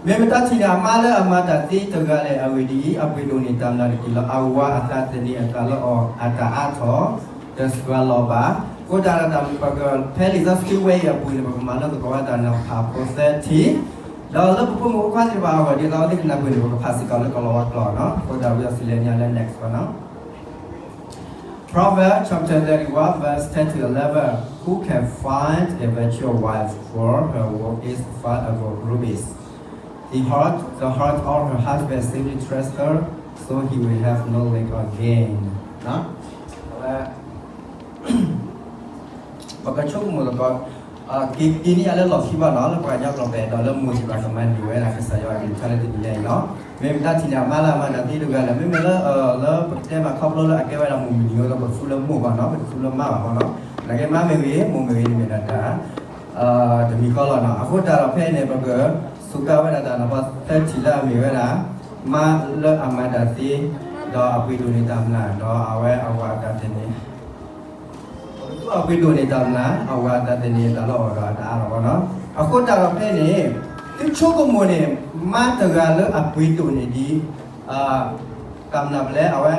မ့ၢ်မတၤထံၣ်န့ၣ် အမါလၢအမၤတၢ်သ့တဂၤလဲၣ်. အဂ့ၢ်ဒ်အံၤ, အပှ့ၤဒိၣ်န့ၢ်တၢ်မျၢ်တက့ၢ်လီၤ. အဝၤအသးသန့ၤအသးလၢအီၤ အတၢ်အါထီၣ် တစှၤလီၤဘၣ်. အဃိသတးဒီး တၢ်ပကဖဲလံာ်စီဆှံဝဲအံၤအပူၤန့ၣ် ပကမၤလိသကိးဝဲတၢ်နီၤဖးဖိသၢထံၣ်, ဒီးလၢပဖိမုၣ်ဖိခွါသ့ၣ်တဖၣ်အဂီၢ် ဒ်သိးအဝဲသ့ၣ်ကနၢ်ပၢၢ်န့ၣ် ပကဖးစ့ၢ်ကီးလၢကလံးဝါကျိာ်နီၤ. အဃိသတးဒီး ဝံသးစူၤလဲၤညါလၢ next နီၤ. Proverbs chapter thirty-one, verse ten to eleven. Who can find a virtuous wife? For her worth is far above rubies. The heart, the heart of her husband safely trusts her, so he will have no lack of gain. ပကဆိကမိၣ်သကိး က့ၤက့ၤန့ၢ်ယၤလၢလီၢ်ခံဘၣ်နီၤ, လၢပှၤကညီကျိာ် ပအဲၣ်ဒိးလၢမိၢ်သ့ၣ်တဖၣ်ကမၤန့ၢ်ဝဲဒၣ်ကစၢ်ယွၤအကလုၢ်ကထါလၢတနံၤညါအံၤလီၤ. မ့ၢ်မတၤထံၣ်န့ၣ် အမါလၢအမၤတၢ်သ့တဂၤလဲၣ်. မ့မ့ၢ်လၢ လၢပကတဲမးခီဖျိလၢအကဲဝဲဒၣ်မိၢ်မုၢ်နံၤအဃိ ပသူလၢမိၢ်ဘၣ်နီၤ, ပတသူလၢမါဘၣ်ဘၣ်နီၤ. နာ်က့မါမ့ၢ်ဂ့ၤ မိၢ်မ့ၢ်ဂ့ၤန့ၣ်မ့ၢ်ဒၣ်တၢ် တမံၤဃီလီၤနီၤ. အဃိသတးဒီးဖဲန့ၣ် ပကစူးကါဝဲဒၣ်တၢ်နီၤဖးသၢထံၣ်လၢအမ့ၢ်ဝဲဒၣ် မါလၢအမၤတၢ်သ့ ဒီးအပှ့ၤဒိၣ်န့ၢ်တၢ်မျၢ် ဒီးအဝဲအဝၤအသးသန့ၤ အပှ့ၤဒိၣ်န့ၢ်တၢ်မျၢ် အဝၤအသးသန့ၤအသးလၢအီၤဒီးအတၢ်အါထီၣ်ဘၣ်နီၤ. အဃိသတးဒီးဖဲန့ၣ် သုဆိကမိၣ်န့ၣ် မါတဂၤလၢအပှ့ၤဒိၣ်န့ၢ်ဒံး တၢ်မျၢ်ပလဲ အဝဲ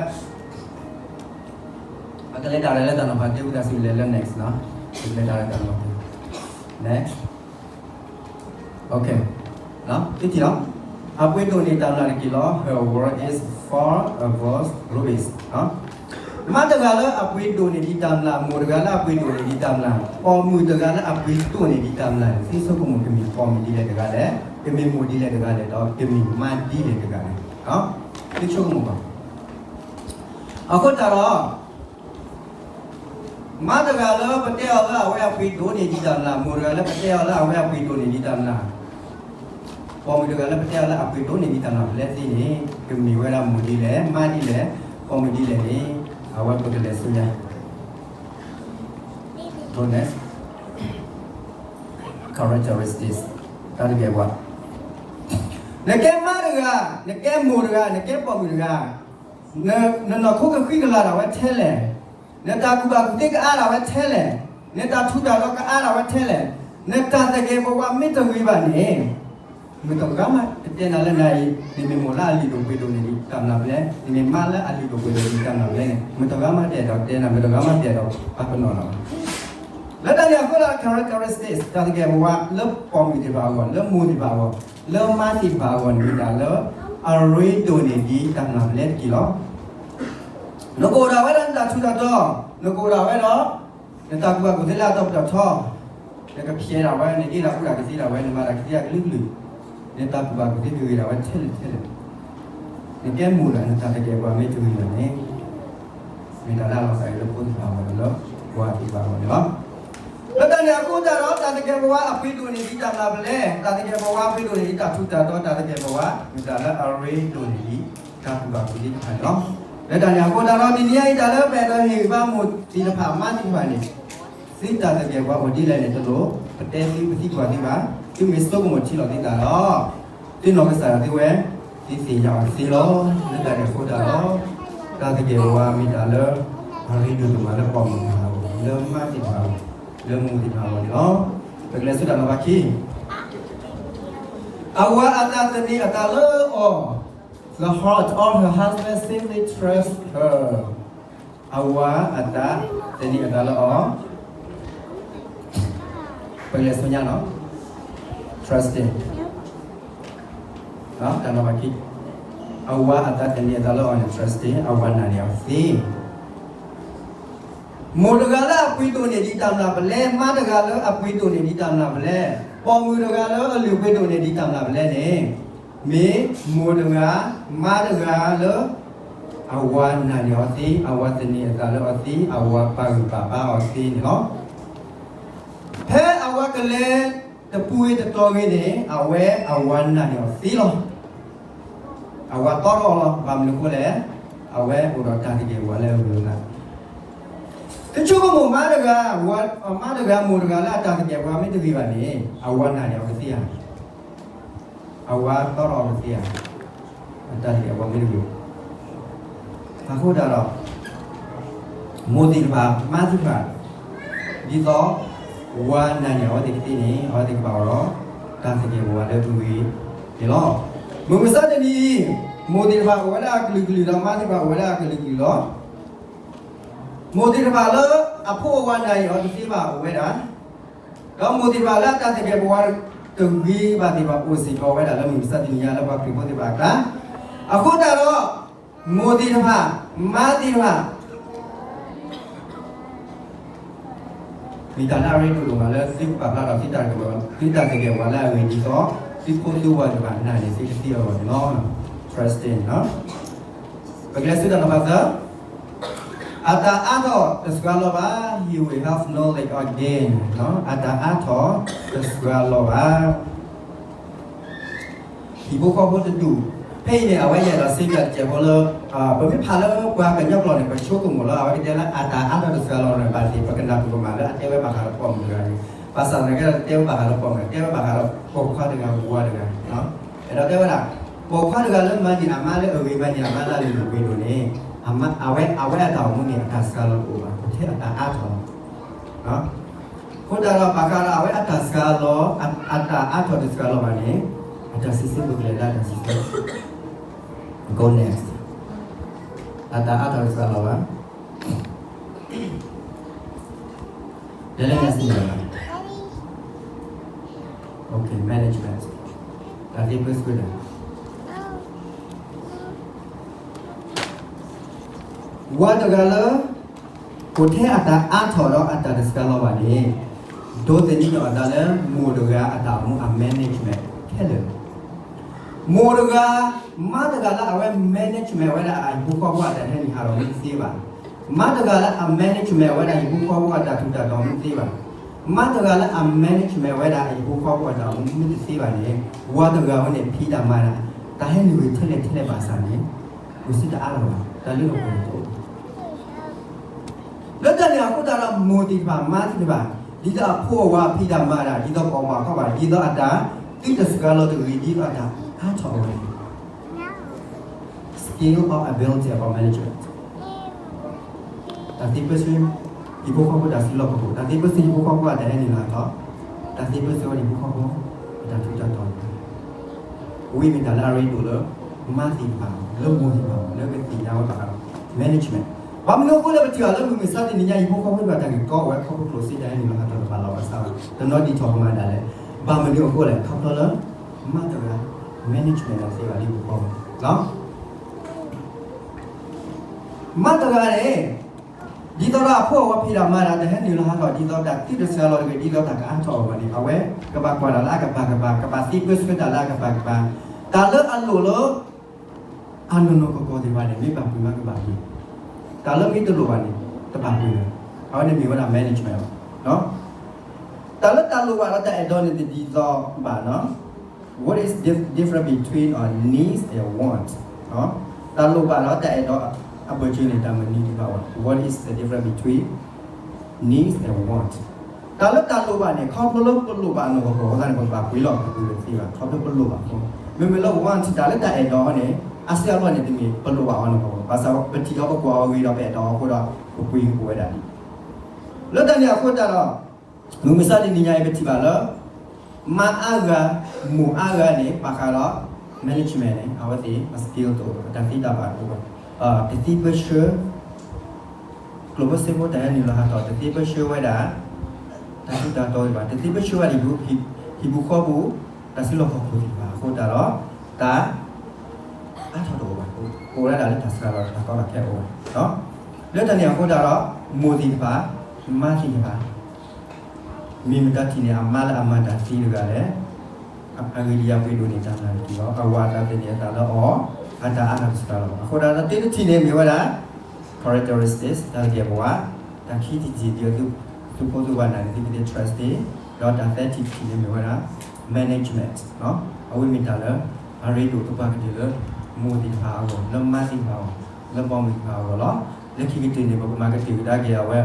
အကလဲၤတၢ်ရဲၣ်လၢတၢ်နီၤဖးတ့ ဝံသးစူၤလဲၤလၢ next နီၤ. ကလဲၤတၢ်ရဲၣ်တၢ်နီၤဖး next. Okay. သုထံၣ်လီၤ. အပှ့ၤဒိၣ်န့ၢ်တၢ်မျၢ်တက့ၢ်လီၤ. Her worth is far above rubies. မါတဂၤလၢအပှ့ၤဒိၣ်န့ၢ်ဒံးတၢ်မျၢ်, မိၢ်တဂၤလၢအပှ့ၤဒိၣ်န့ၢ်ဒံးတၢ်မျၢ်, ပိာ်မုၣ်တဂၤလၢအပှ့ၤဒိၣ်န့ၢ်ဒံးတၢ်မျၢ်န့ၣ် သုဆိကမိၣ်ကမ့ၢ်ပိာ်မုၣ်ဒ်လဲၣ်တဂၤလဲၣ်, ကမ့ၢ်မိၢ်ဒ်လဲၣ်တဂၤလဲၣ်, ဒီးကမ့ၢ်မါဒ်လဲၣ်တဂၤလဲၣ်. သုဆိကမိၣ်ဘၣ်. အဃိသတးဒီး မါတဂၤလၢပတဲအီၤလၢအဝဲအပှ့ၤဒိၣ်န့ၢ်ဒံးတၢ်မျၢ်, မိၢ်တဂၤလၢပတဲအီၤလၢအဝဲအပှ့ၤဒိၣ်န့ၢ်ဒံးတၢ်မျၢ်, ပိာ်မုၣ်တဂၤလၢပတဲအီၤလၢအပှ့ၤဒိၣ်န့ၢ်ဒံးတၢ်မျၢ် ပလဲသ့န့ၣ် ကမ့ၢ်ဝဲဒၣ်မိၢ်ဒ်လဲၣ်, မါဒ်လဲၣ်, ပိာ်မုၣ်ဒ်လဲၣ်န့ၣ် အဝဲပကလဲၤဆူညါ characteristics တၢ်တကဲၢ်ပဝး. နကဲမါတဂၤ, နကဲမိၢ်တဂၤ, နကဲပိာ်မုၣ်တဂၤ, နနီၢ်ခိကဃံကလၤဒၣ်ဝဲထဲလဲၣ်, နတၢ်ကူၣ်ဘၣ်ကူၣ်သ့ကအါဒၣ်ဝဲထဲလဲၣ်, နတၢ်ထူးတၢ်တီၤကအါဒၣ်ဝဲထဲလဲၣ်, နတၢ်သကဲာ်ပဝးမ့ၢ်တဂ့ၤဘၣ်န့ၣ် မတၤဂၤမးတတဲနၤလၢနၤအံၤ နမ့ၢ်မိၢ်လၢအလုၢ်ဒိၣ်ပှ့ၤဒိၣ်န့ၢ်ဒံးတၢ်မျၢ်ပလဲ, နမ့ၢ်မါလၢအလုၢ်ဒိၣ်ပှ့ၤဒိၣ်န့ၢ်ဒံးတၢ်မျၢ်ပလဲန့ၣ် မတၤဂၤမးတအဲၣ်ဒိးတဲနၤ, မတၤဂၤမးတအဲၣ်ဒိးပာ်ပနီၣ်နၤ. လၢတၢ်န့ၣ်အဃိဒီး characteristics တၢ်သကဲာ်ပဝးလၢပိာ်မုၣ်သ့ၣ်တဖၣ်အဂီၢ်, လၢမိၢ်သ့ၣ်တဖၣ်အဂီၢ်, လၢမါသ့ၣ်တဖၣ်အဂီၢ်န့ၣ် မ့ၢ်တၢ်လၢအရ့ဒိၣ်န့ၢ်ဒံးတၢ်မျၢ်ပလဲတက့ၢ်လီၤ. နကအိၣ်ဒၣ်ဝဲဒီးနတၢ်ထူးတၢ်တီၤ, နကအိၣ်ဒၣ်ဝဲဒီး နတၢ်ကူၣ်ဘၣ်ကူၣ်သ့လၢအတီၤပတီၢ်ထီ, နကဖျဲးဒၣ်ဝဲ, နအ့ၣ်ဒၣ်အူဒၣ်ကသ့ဒၣ်ဝဲ, နမၤတၢ်ကသ့အကလုာ်ကလုာ်, နတၢ်ကူၣ်ဘၣ်ကူၣ်သ့တဂ့ၤဒၣ်ဝဲထဲလဲၣ်ထဲလဲၣ်, နကဲမိၢ်ဒီး နတၢ်သကဲာ်ပဝးမ့ၢ်တဂ့ၤဘၣ်န့ၣ် မ့ၢ်တၢ်လၢအလီၤသးအံၤလၢဖိသ့ၣ်တဖၣ်အဂီၢ်ဒီး လၢပှၤသ့ၣ်တဖၣ်အဂီၢ်န့ၣ်လီၤ. လၢတၢ်န့ၣ်အဃိသတးဒီး တၢ်သကဲာ်ပဝးအပှ့ၤဒိၣ်န့ၢ်ဒံးတၢ်မျၢ်ပလဲ, တၢ်သကဲာ်ပဝးအပှ့ၤဒိၣ်န့ၢ်ဒံးတၢ်ထူးတၢ်တီၤ, တၢ်သကဲာ်ပဝး မ့ၢ်တၢ်လၢအရ့ဒိၣ်န့ၢ်ဒံးတၢ်ကူၣ်ဘၣ်ကူၣ်သ့တဖၣ်န့ၣ်လီၤ. လၢတၢ်န့ၣ်အဃိသတးဒီး တနံၤအံၤတၢ်လၢပအဲၣ်ဒိးဟ့ၣ်ဂံၢ်ဘါမိၢ်သ့ၣ်တဖၣ် မါသ့ၣ်တဖၣ်န့ၣ် သုတၢ်သကဲာ်ပဝးအိၣ်ဒ်လဲၣ်န့ၣ် တလိၣ်ပတဲသုပသံကွၢ်သုဘၣ်, သုမ့ၢ်ဆိကမိၣ်ထံလီၤသုသးဒီး သုနီၢ်ကစၢ်ဒၣ်သုဝဲ သုသ့ၣ်ညါအီၤသ့လီၤ. လၢတၢ်န့ၣ်အဃိသတးဒီး တၢ်သကဲာ်ပဝးမ့ၢ်တၢ်လၢ အရ့ဒိၣ်ဒိၣ်မးလၢပိာ်မုၣ်တဖၣ်အဂီၢ်, လၢမါသ့ၣ်တဖၣ်အဂီၢ်, လၢမိၢ်သ့ၣ်တဖၣ်အဂီၢ်န့ၣ်လီၤ. ပကလဲၤဆူတၢ်နီၤဖးခံ အဝၤအသးသန့ၤအသးလၢအီၤ, the heart of her husband safely trusts her. အဝၤအသးသန့ၤအသးလၢအီၤ, ပကလဲၤဆူညါနီၤ, trusting တၢ်နီၤဖးခံ, အဝၤအသးသန့ၤအသးလၢအီၤန့ၣ် trusting အဝၤနာ်န့ၢ်အီၤသ့ မိၢ်တဂၤလၢအပှ့ၤဒိၣ်န့ၢ်ဒံးတၢ်မျၢ်ပလဲ, မါတဂၤလၢအပှ့ၤဒိၣ်န့ၢ်ဒံးတၢ်မျၢ်ပလဲ, ပိာ်မုၣ်တဂၤလၢအလုၢ်ပှ့ၤဒိၣ်န့ၢ်ဒံးတၢ်မျၢ်ပလဲန့ၣ်, မ့ၢ်မိၢ်တဂၤ, မါတဂၤလၢ အဝၤနာ်န့ၢ်အီၤသ့, အဝၤသန့ၤအသးလၢအီၤသ့, အဝၤပာ်ဂံၢ်ပာ်ဘါအီၤသ့န့ၣ်လီၤ. ဖဲအဝၤကလဲၤတပူၤဂ့ၤတတီၤဂ့ၤန့ၣ် အဝဲအဝၤနာ်န့ၢ်အီၤသ့လီၤ. အဝၤတီထီၣ်အီၤလီၤ. ဘၣ်မနုၤအဃိလဲၣ်, အဝဲအိၣ်ဒီးတၢ်သကဲာ်ပဝးလၢအဂုၤအဂၤ. သုဆိကမိၣ်မါတဂၤ, မါတဂၤမိၢ်တဂၤလၢအတၢ်သကဲာ်ပဝးမ့ၢ်တဂ့ၤဘၣ်န့ၣ် အဝၤနာ်န့ၢ်အီၤကသ့ဧါ, အဝၤတီထီၣ်အီၤကသ့ဧါ, အတၢ်သကဲာ်ပဝးမ့ၢ်တဂ့ၤ. အဃိသတးဒီး မိၢ်သ့ၣ်တဖၣ်, မါသ့ၣ်တဖၣ်, ဒ်သိး ဝၤနာ်န့ၢ်အဝဲသ့ၣ်ကသ့န့ၣ် အဝဲသ့ၣ်ကဘၣ်အိၣ်ဒီး တၢ်သကဲးပဝးလၢအဂ့ၤန့ၣ်လီၤ. မုၢ်မဆါတနံၤအံၤ, မိၢ်သ့ၣ်တဖၣ်အိၣ်ဝဲဒၣ်အကလုာ်ကလုာ်ဒီး မါသ့ၣ်တဖၣ်အိၣ်ဝဲဒၣ်အကလုာ်ကလုာ်လီၤ. မိၢ်သ့ၣ်တဖၣ်လၢအဖိအဝၤနၢ်အံၤအီၤတသ့ဘၣ်အိၣ်ဝဲဒၣ်, ဒီးမိၢ်သ့ၣ်တဖၣ်လၢအတၢ်သကဲးပဝးတဂ့ၤဘၣ်သ့ၣ်တဖၣ်အိၣ်စ့ၢ်ကီးဝဲဒၣ်လၢမုၢ်မဆါတနံၤညါလၢပှၤခရံာ်ဖိသ့ၣ်တဖၣ်အကျါ, အဃိသတးဒီး မိၢ်သ့ၣ်တဖၣ်, မါသ့ၣ်တဖၣ် မ့ၢ်တၢ်လၢအရ့ဒိၣ်ဒိၣ်မးလၢသုကပာ်ဖျါထီၣ်သုတၢ်ကမၣ်, သုတၢ်သကဲးပဝးလၢအဂ့ၤဒ်သိး သုဖိသုဝၤတဖၣ်နာ်န့ၣ် သုကသ့အဂီၢ်န့ၣ်လီၤ. Trusting ပကလဲၤဆူတၢ်နီၤဖးသၢ, အတၢ်အါထီၣ်တစှၤလီၤဘၣ်, he will have no leg or gain, အတၢ်အါထီၣ်တစှၤလီၤဘၣ်. ဟံၣ်ဖိဃီဖိတဒူၣ်, ဖဲအံၤန့ၣ် အဝဲယအဲၣ်ဒိးစံးဘၣ်တစဲးဖိလၢ ပမ့ၢ်ဖးလၢပှၤကညီကျိာ်န့ၣ် ပဆိကမိၣ်လၢအဝဲကတဲလၢအတၢ်အါထီၣ်တစှၤလီၤန့ၣ် ဘၣ်သ့ၣ် ပကနၢ်ပၢၢ်ကမၣ်လၢအတဲဝဲဘၣ်ဃးဒီးပိာ်မုၣ်တဂၤန့ၣ်, ဘၣ်ဆၣ်သနာ်က့ဒီး တတဲဝဲဘၣ်ဃးဒီးပိာ်မုၣ်, တဲဝဲဘၣ်ဃးဒီးပိာ်ခွါတဂၤ ဝၤတဂၤ, အဲၣ်ဒိးတဲဝဲဒၣ် ပိာ်ခွါတဂၤလၢမၤန့ၢ်အမါလၢအဂ့ၤ မၤန့ၢ်အမါလၢအလုၢ်ဒိၣ်ပှ့ၤဒိၣ်န့ၣ်, အဝဲအတၢ်အိၣ်မူန့ၣ် အတၢ်စှၤလီၤတအိၣ်ဘၣ်, ထဲအတၢ်အါထီၣ်လီၤ. အဃိသတးဒီး ဘၣ်ဃးဒီးအဝဲအတၢ်စှၤလီၤ, အတၢ်အါထီၣ်တစှၤလီၤဘၣ်န့ၣ်, အတၢ်စံးဆၢပကလဲၤဒၣ်တၢ်စံးဆၢ, go next, အတၢ်အါထီၣ်တစှၤလီၤဘၣ်, လဲၤလၢ next န့ၣ်လီၤ. Okay, management, တၢ်သ့ပၢဆှၢတၢ် ဝၤတဂၤလၢ အိၣ်ထဲအတၢ်အါထီၣ်ဒီးအတၢ်တစှၤလီၤဘၣ်န့ၣ်, ဒိးသန့ၤအသးလၢမိၢ်တဂၤအတၢ်အိၣ်မူအ management ခဲလၢာ်, မိၢ်တဂၤ, မါတဂၤလၢအဝဲ management ဝဲဒၣ်အဟံၣ်ဖိဃီဖိအတၢ်ဟဲနုာ်ဟးထီၣ်မ့ၢ်တသ့ဘၣ်, မါတဂၤလၢအ management ဝဲဒၣ်ဟံၣ်ဖိဃီဖိအတၢ်ထူးတၢ်တီၤမ့ၢ်တသ့ဘၣ်, မါတဂၤလၢအ management ဝဲဒၣ်အဟံၣ်ဖိဃီဖိအတၢ်အိၣ်မူမ့ၢ်တသ့ဘၣ်န့ၣ်, ဝၤတဂၤဝဲန့ၣ် ဖံးတၢ်မၤတၢ်, တၢ်ဟဲနုာ်ဂ့ၤထဲလဲၣ်ထဲလဲၣ်ဘၣ်ဆၣ်န့ၣ်, အိၣ်စ့ၢ်တအါလီၤဘၣ်, တၢ်လၢလီၢ်ပှဲၤန့ၣ်တအိၣ် လၢတၢ်န့ၣ်အဃိသတးဒီး မိၢ်သ့ၣ်တဖၣ် မါသ့ၣ်တဖၣ်, ဒ်သိးအဖိအဝၤဖံးတၢ်မၤတၢ်, ဒ်သိးပအီၣ်ဘၣ်ခီဘၣ်, ဒ်သိးအတၢ်သုတစှၤလီၤတဂ့ၤ, ဒ်သိးအတၢ်အါထီၣ်အဂီၢ်န့ၣ်, skill of ability of management, တၢ်သ့ပၢဆှၢ ဟံၣ်ဖိဃီဖိတၢ်စုလီၢ်ခီၣ်ခိၣ်, တၢ်သ့ပၢဆှၢဟံၣ်ဖိဃီဖိအတၢ်ဟဲနုာ်လီၤဟးထီၣ်, တၢ်သ့ပၢဆှၢဟံၣ်ဖိဃီဖိအတၢ်ထူးတၢ်တီၤ, အဝဲမ့ၢ်တၢ်လၢအရ့ဒိၣ်လၢ မါသ့ၣ်တဖၣ်, လၢမိၢ်သ့ၣ်တဖၣ်, လၢကသ့ၣ်ညါဝဲဘၣ်ဃးဒီး management, ဘၣ်မနုၤအဃိလၢပထံၣ်ဘၣ်လၢမုၢ်မဆါတနံၤညါ ဟံၣ်ဖိဃီဖိတဖၣ်တၢ်ဂ့ၢ်ကီဝဲခီဖျိကျိၣ်စ့တၢ်ဟဲနုာ်လီၤဟးထီၣ်တဘၣ်လီၤဘၣ်ဆၣ်, တနီၤဒံးထီၣ်ကမၤဒၣ်လဲာ်, ဘၣ်မနုၤအဃိလဲၣ်, ခီဖျိလၢ မါတဂၤ management တၢ်သ့ဘၣ်လံပဃီ, မါတဂၤန့ၣ် ဒ်သိးဒီးအဖိအဝၤဖံးတၢ်မၤတၢ်တဟဲနုာ်လီၤဟးထီၣ်, ဒ်သိးတၢ်သုတစှၤလီၤတဂ့ၤ, ဒ်သိးတၢ်ကအါထီၣ်အဂီၢ်န့ၣ်, အဝဲကဘၣ်ကွၢ်တၢ်လၢအကပၤကပၤ, ကဘၣ်သ့ပၢဆှၢတၢ်လၢအကပၤကပၤ, တၢ်လၢအလိၣ်လၢ အနီၢ်နီၢ်ကီၢ်ကီၢ်သ့ၣ်တဖၣ်န့ၣ် မ့ၢ်ဘၣ်ပှ့ၤမးကဘၣ်ပှ့ၤ, တၢ်လၢမ့ၢ်တလိၣ်ဘၣ်န့ၣ် တဘၣ်ပှ့ၤဘၣ်, အဝဲန့ၣ်မ့ၢ်ဝဲဒၣ် management လီၤ. တၢ်လၢတၢ်လိၣ်ဘၣ်ဒီးတၢ်အဲၣ်ဒိးန့ၣ်တဒ်သိးဘၣ်နီၤ. What is dif- different between a needs and a want? တၢ်လိၣ်ဘၣ်ဒီးတၢ်အဲၣ်ဒိးအဘၢၣ်စၢၤန့ၣ် တၢ်မနုၤဒံးဘၣ်ဝဲ, what is the difference between needs and want? တၢ်လၢတၢ်လိၣ်ဘၣ်န့ၣ် ခီဖျိလၢပလိၣ်ဘၣ်အနီၢ်ကီၢ်ကီၢ်အဃိသတးန့ၣ် ပကဘၣ်ပှ့ၤလီၤ ပပှ့ၤတသ့ဘၣ် ခီဖျိပလိၣ်ဘၣ်အဃိ. မ့မ့ၢ်လၢ want တၢ်လၢတၢ်အဲၣ်ဒိးန့ၣ် အဆၢအလီၢ်န့ၣ်တမ့ၢ်ပလိၣ်ဘၣ်အီၤနီၢ်ကီၢ်ကီၢ်, ဘၣ်ဆၣ်ပထံၣ်အီၤပကွၢ်အီၤဂ့ၤဒီးပအဲၣ်ဒိးအီၤအဃိဒီး ပပှ့ၤကပှဲၤဝဲဒၣ်ဒ် လၢတၢ်န့ၣ်အဃိသတးဒီး မုၢ်မဆါတနံၤညါအံၤ ပထံၣ်ဘၣ်လၢ မါအါဂၤ မိၢ်အါဂၤန့ၣ် ဘၣ်ဃးဒီး management န့ၣ် အဝဲသ့ၣ်အ skill တအိၣ်ဘၣ်, အတၢ်သ့တၢ်ဘၣ်တအိၣ်ဘၣ်, တသ့ပၢဆှၢ ကျိၣ်ဖိစ့ဖိတၢ်ဟဲနုာ်လီၤဟးထီၣ်, တသ့ပၢဆှၢဝဲဒၣ် တၢ်ထူးတၢ်တီၤဒံးဘၣ်, တသ့ပၢဆှၢဝဲဒၣ် ဟံၣ်ပူၤဃီပူၤ တၢ်စုလီၢ်ခီၣ်ခိၣ်သ့ၣ်တဖၣ်အဃိသတးဒီး တၢ်အါထီၣ်တအိၣ်ဘၣ်, အိၣ်ဝဲဒၣ်လၢတၢ်စှၤလီၤတၢ်ကီတၢ်ခဲအိၣ်ဘၣ်. လၢတၢ်န့ၣ်အဃိသတးဒီး မိၢ်သ့ၣ်တဖၣ် မါသ့ၣ်တဖၣ် မ့ၢ်မတၤထံၣ်န့ၢ်အမါလၢအမၤတၢ်သ့တဂၤလဲၣ်, အဂ့ၢ်ဒ်အံၤ ပှ့ၤဒိၣ်န့ၢ်တၢ်နာ်က့ၤအီၤ, အဝၤအတၢ်သန့ၤအသးလၢအီၤ, အတၢ်အါထီၣ်တစှၤလီၤဘၣ်. အဃိသတးဒီး တၢတထံၣ်န့ၣ်မ့ၢ်ဝဲဒၣ် characteristics တၢ်သကဲးပဝး, တၢ်ခံထံၣ်တထံၣ်ဒ်သိးသုဖိသုဝၤနာ်န့ၣ် သုကသ့ trust ဒီးတၢ်သၢထံၣ်တထံၣ်န့ၣ်မ့ၢ်ဝဲဒၣ် management အဝဲမ့ၢ်တၢ်လၢ အရ့ဒိၣ်သပှၢ်ကတၢၢ်လၢ မိၢ်သ့ၣ်တဖၣ်အဂီၢ်, လၢမါသ့ၣ်တဖၣ်အဂီၢ်, လၢပိာ်မုၣ်သ့ၣ်တဖၣ်အဂီၢ်လီၤ. လၢခံကတၢၢ်န့ၣ် ပကမၤကတၢၢ်ကဒါက့ၤအဝဲ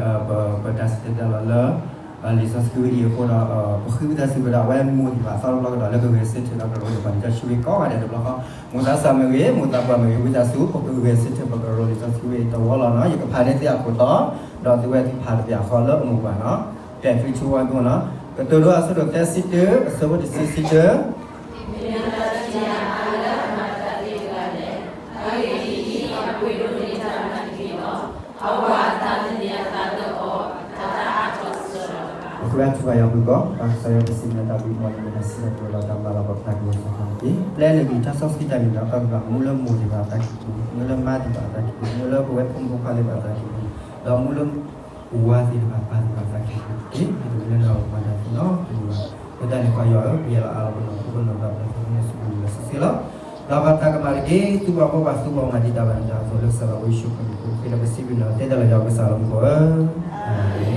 ပတၢ်စံၣ်တဲၤတဲလီၤလၢ လံာ်စီဆှံဝဲအံၤအဃိဒီး ပဃ့ဝံသးစူၤကဒီး အဝဲမိၢ်သ့ၣ်တဖၣ်အသီတဘျီကဒီး လၢကဂဲၤဆၢထၢၣ်ဒီးကရၢကရိလံာ်စီဆှံဝဲကိးဂၤဒဲးတဘျီဃီ, မိၢ်သးစၢ်မ့ၢ်ဂ့ၤ, မိၢ်သးပှၢ်မ့ၢ်ဂ့ၤ, ဝံသးစူၤ ပကဂဲၤဆၢထၢၣ်ပကရၢလံာ်စီဆှံဝဲအံၤတဝီလီၤနီၤ. ယကဖးန့ၢ်သုအခိၣ်တီ, ဒီးသုဝဲသုဖးတဘၣ်ဃီလၢအမိၢ်ပှၢ်နီၤ. ကဲ three, two, one, go နီၤ. ကတိၤဒိ အဆၢဒိၣ်သၢဆံတၢ, အဆၢဖိတဆံတၢ. ပဃ့ဘါထုကဖၣ်ယွၤမုၢ်ကီး, ပၢ်ကစၢ်ယွၤ ပစံးဘျုးနၤတၢ်ဘျုး မ်နကဟ့ၣ်ဆၢထၢၣ်ပှဲၤဒီးတၢ်မၤလၤကပီၤ ပတၢ်ကလုၢ်ကထါန့ၣ်တက့ၢ်. ပျဲလၢဂံၢ်ထါစီဆှံတၢ်န့ၣ်ဒီး ပၢ်ကဘၣ်မူလၢမိၢ်သ့ၣ်တဖၣ်အသးကံၢ်ပူၤ, မူလၢမါသ့ၣ်တဖၣ်အသးကံၢ်ပူၤ, မူလၢပဝဲဖိမုၣ်ဖိခွါသ့ၣ်တဖၣ်အသးကံၢ်ပူၤ, ဒီးမူလၢ ပဝၤသ့ၣ်တဖၣ်ပၢ်သ့ၣ်တဖၣ်အသးကံၢ်ပူၤတက့ၢ်. မ့ၢ်တမူလၢနဂီၢ်မၤတၢ်သ့လီၤ. ပဝဲဒၣ်န့ၣ် ပှၤယွၤဧၢ, ပယဲၢ်လီၤအါလီၤပနီၢ်ခိပနီၢ်ဒီး ပတၢ်သးကညီၤစံးဘျုးနၤစံးဆၢလီၤ. ဒီးပတၢ်ကမၣ်တက့ၢ်, သူၣ်ဘၣ်ဘီၣ်ဘၣ်သူၣ်ဘၣ်မၤဒံးတၢ်ဘၣ်န့ၣ်တၢ်အသိး လၢကစၢ်ယ့ၣ်ၡူးခရံာ်အမံၤ ပဃ့ဒီးပစံးဘျုးနၤ တဲတၢ်လၢယွၤကစၢ်လၢမူခိၣ်ဧၢ, အၤမ့ၣ်.